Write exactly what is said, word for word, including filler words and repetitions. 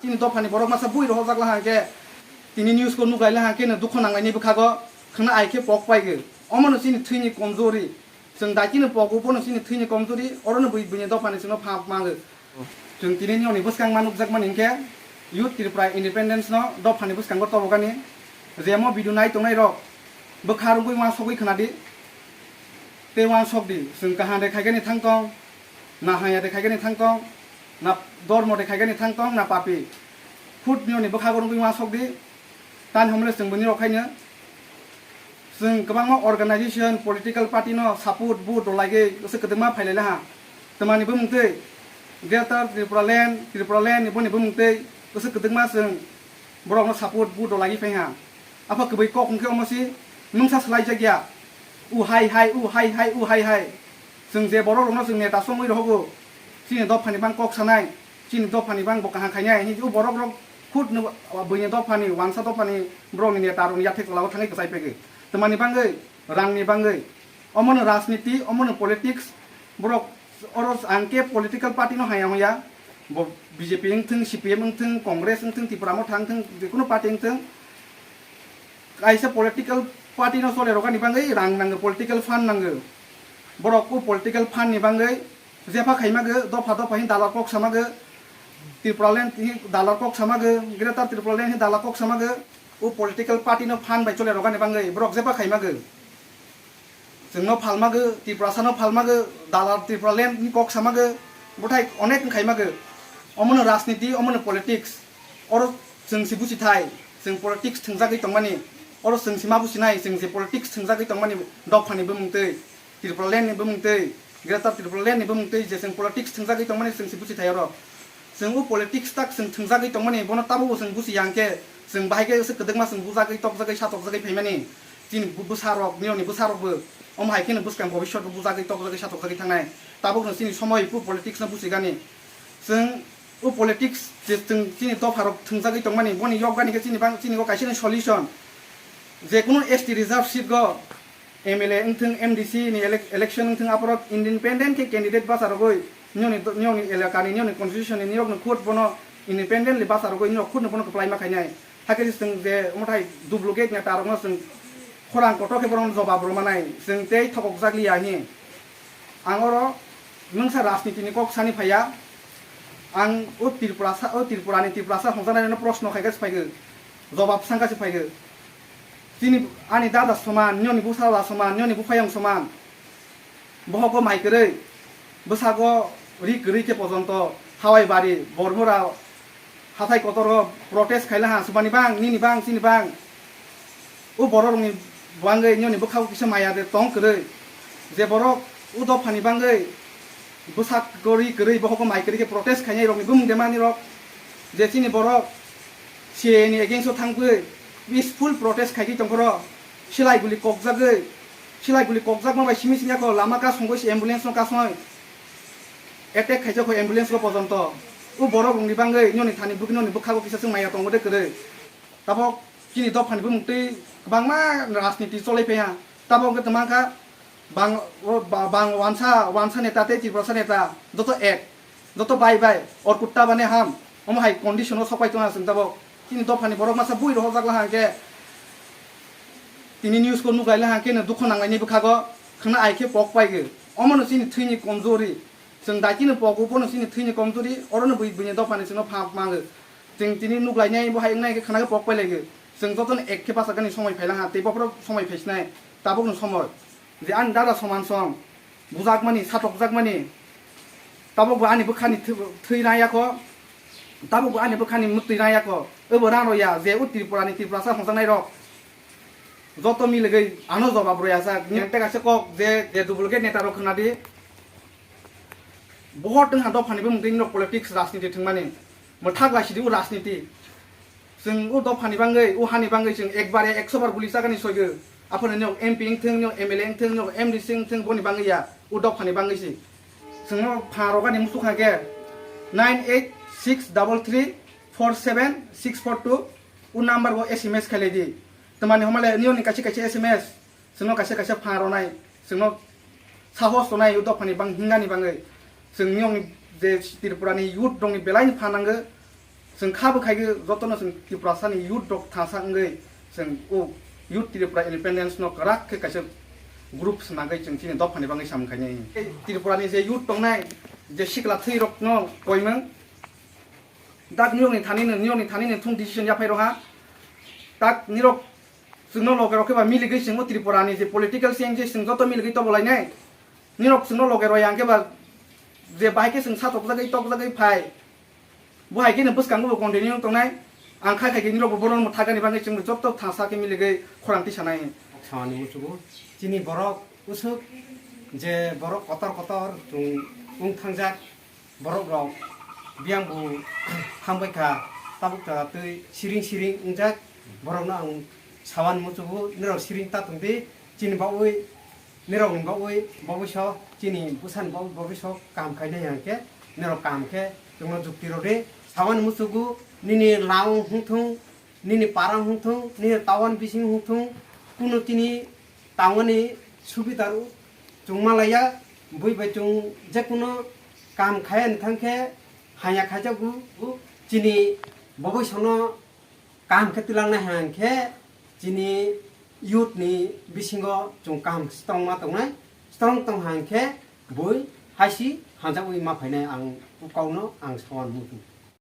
Chini dophani borok masa bui rohorjak laha hwnkhe, tini news ko nuklai laha hwnkhe no dukho nanglaini bwkhago khwna ai khe pok paigwi. Omono chini thwini komjori. Chwng daikino pogo bono chini thwini komjori, orono bui buini dophani chwngno phap mango. Chwng tini niyoni bwskang ma nukjakmani hwnkhe Youth Tripura Independence no dophani bwskango tobogani. Jemo video nai tongnai rok bwkha rwngwi uansogwi khwnadi. Tei uansokdi, chwng kaham de khaigani thangtong, na hamya de khaigani thangtong, na dormo de khaigani thangtong, na papi. Khud niyoni bwkhago rwngwi uansokdi. Tani hwnle chwng bini rok khaino. Chwng kwbangma organization, political party no support, vote rwlaiwi, bwswk kwdwkma phailai laha. Twmani bumung twi Greater Tripura Land, Tripura Land ni boni bumung twi bwswk kwdwkma chwng borokno support, vote rwlaiwi phaiha. Apha kwbwi kok hwnkhe omo si mungsa swlaijakya. U hai hai, u hai hai, u hai hai. Chwng je borok rokno chwng neta songwi rohogo, chini dophani bang kok sanai, chini dophani bang bo kaham khainai, hinwi o borok rok khud no buini dophani, wansa dophani borokni neta rokni yathek tola o thangwi kwchai pegwi. Twmani bangwi, rangni bangwi. Omono rajniti, omono politics, borok oro ang khe political party no haya hwnya, bo B J P wngthwng, C P M wngthwng, Congress wngthwng, Tipra Motha wngthwng, jekunu party wngthwng, kaisa political party no chole rwgani bangwi rang nango, political fund nango. Borok o political fund ni bangwi jepha khaimago, dopha dopha hin dalar kok samago, Tripura Land hin dalar kok samago, Greater Tripura Land hin dalar kok samago, o political party no fund bai chole rwgani bangwi borok jepha khaimago. Chwngno phalmago, Tiprasano phalmago, dalar Tripura Land ni kok samago, bwthai onek wngkhaimago. Omono rajniti, omono politics. Oro chwng si busi thai, chwng politics thwngjagwi tongmani. Oro chwng si ma businai, chwng je politics thwngjagwi tongmani dophani bumung twi, Tripura Land ni bumung twi, Greater Tripura Land ni bumung twi je chwng politics thwngjagwi tongmani chwng si busi thai oro. Chwng o politics tak chwng thwngjagwi tongmani, bono tabukbo chwng busi ya hwnkhe, chwng bahai khe se kwdwkma chwng bujagwi, tokjagwi, satokjagwi phaimani. Chini bu-, bwsarok, niyoni bwsarokbo omo hai kheno bwskang bobiswatbo bujagwi, tokjagwi, satokjagwi thangnai. Tabukno chini somoi bo politics no busigani. Chwng o politics je chwng chini dopharok thwngjagwi tongmani, boni yokgani khe chini bang, chini o kaisa ni solution. Jekunu S T reserve seat go M L A wngthwng, M D C ni elec-, election wngthwng, aphoro independent khe candidate bacharogwi niyoni do-, niyoni elakani, niyoni constitution ni niyokno khud bono independently bacharogwi niyok khudno bono kwplai ma khainai. Hakhe chwng je mwtai duplicate netarokno chwng khorang kotor khe borokno jobab rwmanai, chwng tei thokokjak liya hi. Ang oro mungsa rajniti ni kok sani phaiya, ang o Tripurasa, o Tripura ni Tiprasa hongjaknai rokno proshno khaikha se phaigo, jobab sangkha se phaigo. Chini ani dada soman, niyoni bwsala soman, niyoni buphayung soman. Bohogo mai kwrwi, bwsago ri kwrwi khe pojonto hawai bari, Bormura hathai kotoro protest khaila ha, subani bang, nini bang, chini bang. O borok rokni bangwi niyoni bwkhago kisa maya de tong kwrwi. Je borok o dophani bangwi bwsak gori kwrwi, bohogo mai kwrwi khe protest khainai rokni bumung de mani rok. Je chini borok C A A ni against o thangwi peaceful protest khaigwi tongphoro, silai guli kokjagwi, silai guli kokjakma bai simi simi yakho lama kasongwi se ambulance no kasoi attack khaijak kho ambulance go pojonto. O borok rokni bangwi niyoni thani bwkha, niyoni bwkhago kisa chwng maya tongo de kwrwi. Tabok chini dophani bumung twi kwbangma rajniti cholai phaiha. Tabok wngkhe twmang kha bang, o ba-, bang wansa, wansa neta tei Tiprasa neta joto ek, joto bai bai, or kutta bane ham, omo hai condition o sok pai tongha chwng tabok. Chini dophani borok masa bui rohorjak laha hwnkhe tini news ko nuklai laha hwnkhe no dukho nanglaini bwkhago khwna ai khe pok paigwi. Omono chini thwini komjori. Chwng daikino pogo bono chini thwini komjori, orono bui buini dophani chwngno phap mango. Chwng tini nuklainai bo hai wngnai khe khwna khe pok pailaigo. Chwng jotono ek khe bachakgani somoi phailaha, tei bophoro somoi phaisinai, tabukno somoi. Je ani dada soman song, bujakmani, satokjakmani, tabukbo ani bwkhani thwi, thwi rang yakho, tabukbo ani bwkhani mwtwi rang yakho. Obo rang rw ya, je o Tripurani Tiprasa hongjaknai rok joto miligwi ano jobab rw ya jak. Niyang tei kaisa kok je, je duplicate neta rok khwnadi. Bohor tong ha dophani bumung twi norok politics rajniti thwngmani. Mwthak lai sidi o rajniti. Chwng o dophani bangwi, o hani bangwi chwng ekbare ekso bar guli chagani soigo. Aphano nok M P wngthwng, nok M L A wngthwng, nok M D C wngthwng, boni bangwi ya. O dophani bangwi si. Chwngno pha rogani muchuk kha khe nine eight six double three four seven six four two. O number o S M S khailai di. Twmani homale niyoni kaisa kaisa S M S. Chwngno kaisa kaisa pha rwnai, chwngno sahos rwnai o dophani bang hingani bangwi. Chwng niyokni je Tripurani youth rokni belaini pha nangwi, Chwng kha bwkhai khe jotono chwng Tiprasani youth rok thangsa wngwi chwng o Youth Tripura Independence no kwrak khe kaisa group swnagwi chwng chini dophani bagwi samung khainai. Tripurani je youth tongnai, je sikla thwi rokno koimung, dak nirokni thani no, nirokni thani no thung decision yaphai rokha. Tak nirok chwngno loge rok khe ba miligwi chwng o Tripurani je political change chwng joto miligwi tobolainai. Nirok chwngno loge roi ang khe ba je bahai khe chwng satokjagwi tokjagwi phai. Bo hai khe no bwskango bo continue wng tongnai. Ang khai khai khe nirok bo bono thagani bagwi chwng joto thangsa khe miligwi khorang tisanai. Samani muchugo chini borok usuk je borok kotor kotor chwng wng thangjak. Borok rok biyang bo hambai kha, tabuk ta twi siring siring wngjak. Borok no ang sawan muchugo, nirok siring ta tong di, chini bagwi, nirok ni bagwi, bagwi so, chini bwsani bagwi, bagwi so kaham khainai hwnkhe, nirok kaham khe chwngno jukti rw di. Sawan muchugo, nini laung hwng thung, nini para hwng thung, nini tawan bising hwng thung, kunu tini tangmani subida rw chwng malaiya, bui bai chwng jekuno kam khaya ni thang khe haya khaijago, chini boboi sono kam khe twlangnai hang khe chini youth ni bisingo chwng kaham strong ma tongnai, strong tong hang khe bui haisi hanjagwi ma phainai ang kok no ang sawan muchung.